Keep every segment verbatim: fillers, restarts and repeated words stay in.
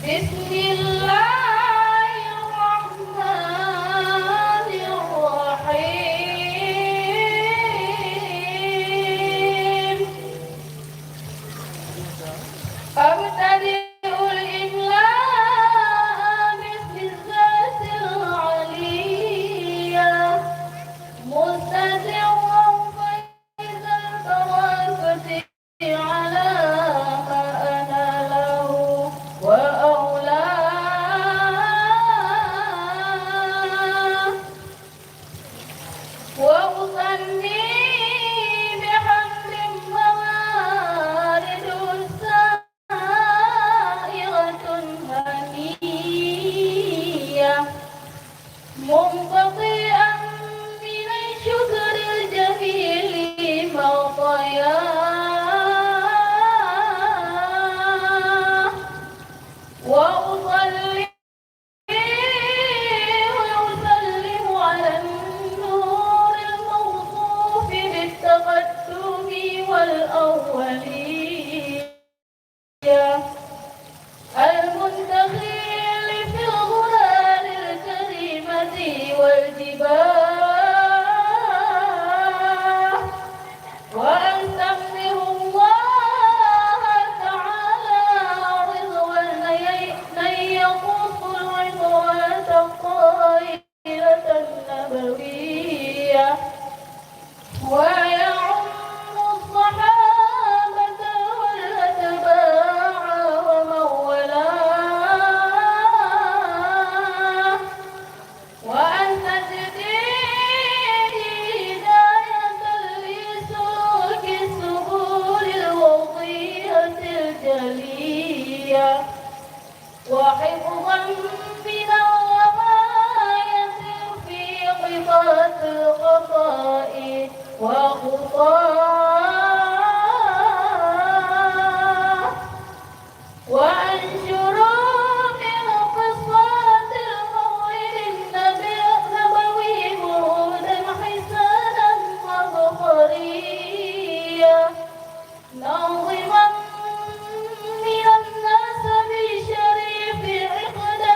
بسم الله الرحمن الرحيم. أبتدئ الإملاء باسم الذات العلية مستترا فيض البراءة على ما أناله وأولاه. وأصلي بحمد موارد سائغة هنية منبثقا من الشكر الجميل معطياه. وأصلي وأسلم على النور الموصوف بالتقدم والأولية المنتقل في الغرر الكريمة والجباه. وأستغفر الله تعالى رضوان من يقص العبرة الطاهرة النبوية ويعم الصحابة والأتباع ومن والاه. وأستجديد هداية لسلوك السبل الوضيحة الجلية، وحفظا من الغواية في قطاعة الخطأ وخطاه. وأنشروا من قصة المولد النبي، النبوي وردا حسانا عبقريا ناظما من النسب الشريف عقدا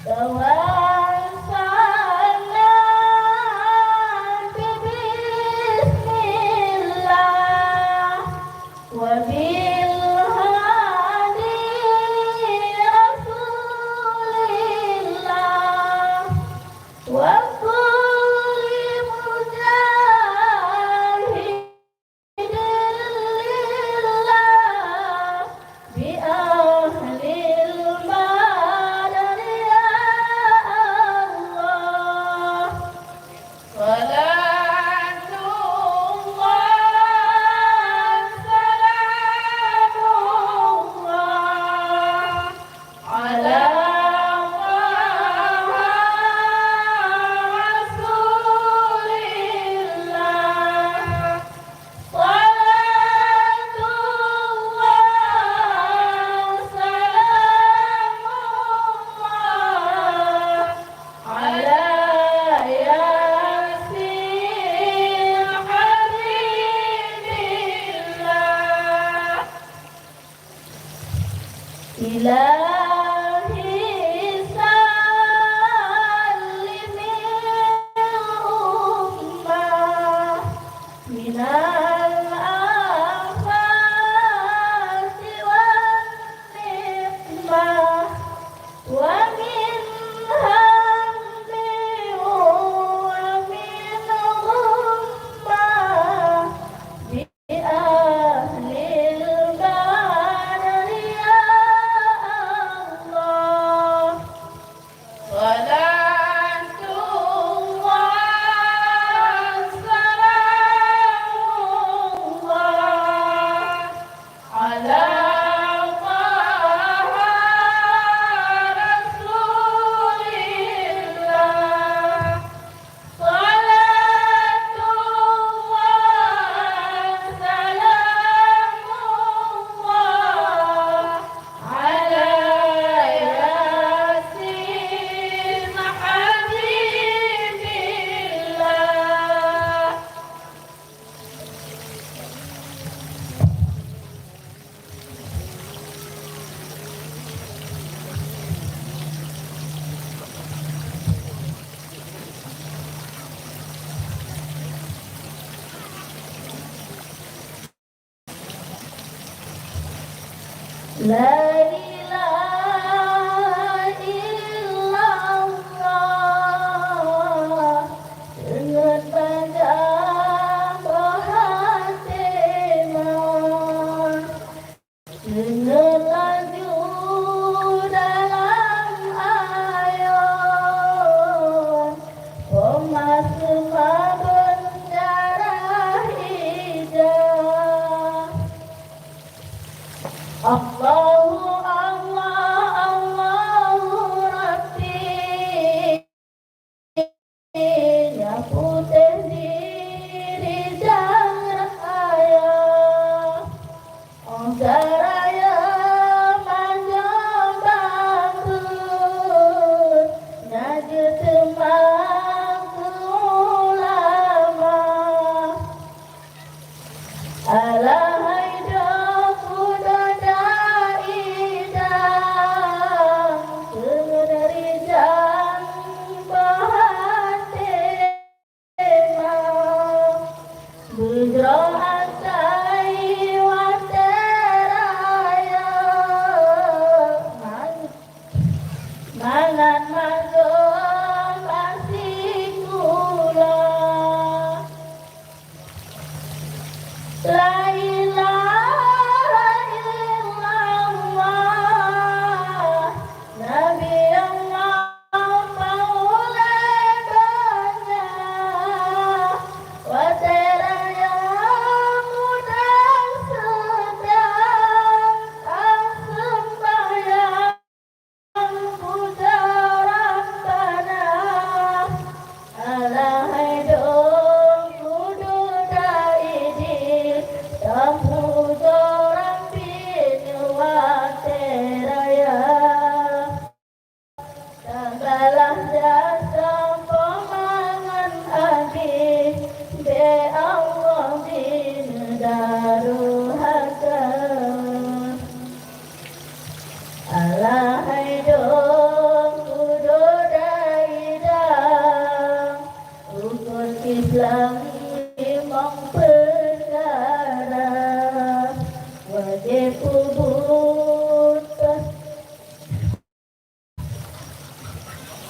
Tawassalna bi bismillah wa bil hadi rasulillah wa kulli mujahid Alhamdulillah, bi ahlil badar ya Allah. Salatullah, salamullah, ala Taha Rasulillah. Salatullah, salamullah, ala Yasin Habibillah. Ilahi sallimil ummah minal afati wan nikmah wa min hammi wa min ghummah. Bi ahlil badar ya Allah. Salatullah, salamullah, ala Taha Rasulillah. Salatullah, salamullah, ala Yasin Habibillah. La ilaha illallah, deungon bangga boh até meuh. Deungon laju dalam ayôn, peumaseuma beundarah ija. Allahu Allah, Allahu Rabbi. Nyang putéh dirijang raya, ong raya manjom bangkeuet, na jeuet teuma keu ulama. Alahai droe kudoda idang, deungon rijang boh até meuh. Beujroh asai watée rayeuk, man-, mangat mandum asikula. La ilaha illallah, Nabi Allah paulée donya, watée raya muda seudang taseumbahyang. Pujoe Rabbana,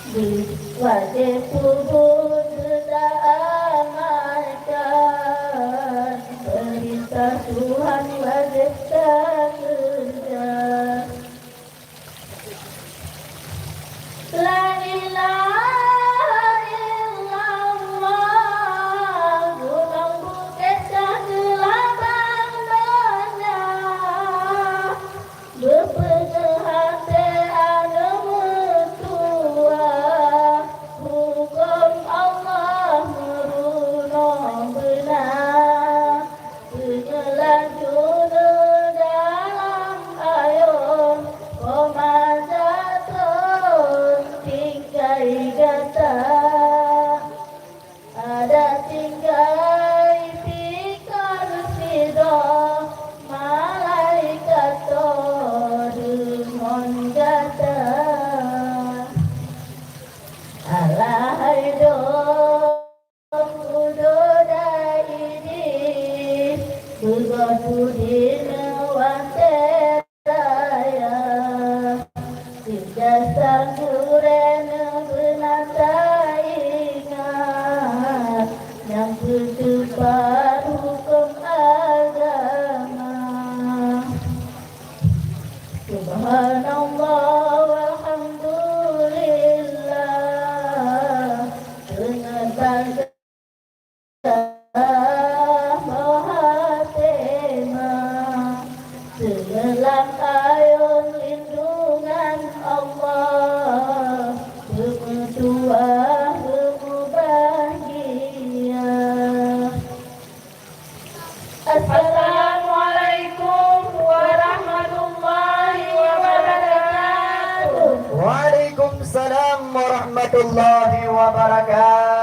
Wajéb peubuet beutaamalkan, peurintah Tuhan wajéb takeureuja. La ilaha illallah, gunong bukét ka geulabang donya. Beupeugah até aneuëk meutuwah, huköm Allah meurunoe beuna. Peungeulaju dalam ayôn, poma jaton tinggai gata. Adak tinggai pih kon sidroe, malaikat toh deungon gata. Alahai dong udoe dai Idris, beugöt pudi neuh watée raya. Sijasa gurée neuh beuna taingat, nyang peuteupat huköm agama. Subhanallah walhamdulillah, beuneueh bangsa Bah até ma, seuleulang ayôn lindungan Allah, beumeutuwah beumubahgia. Assalamualaikum warahmatullahi wabarakatuh. Waalaikumsalam warahmatullahi wabarakatuh.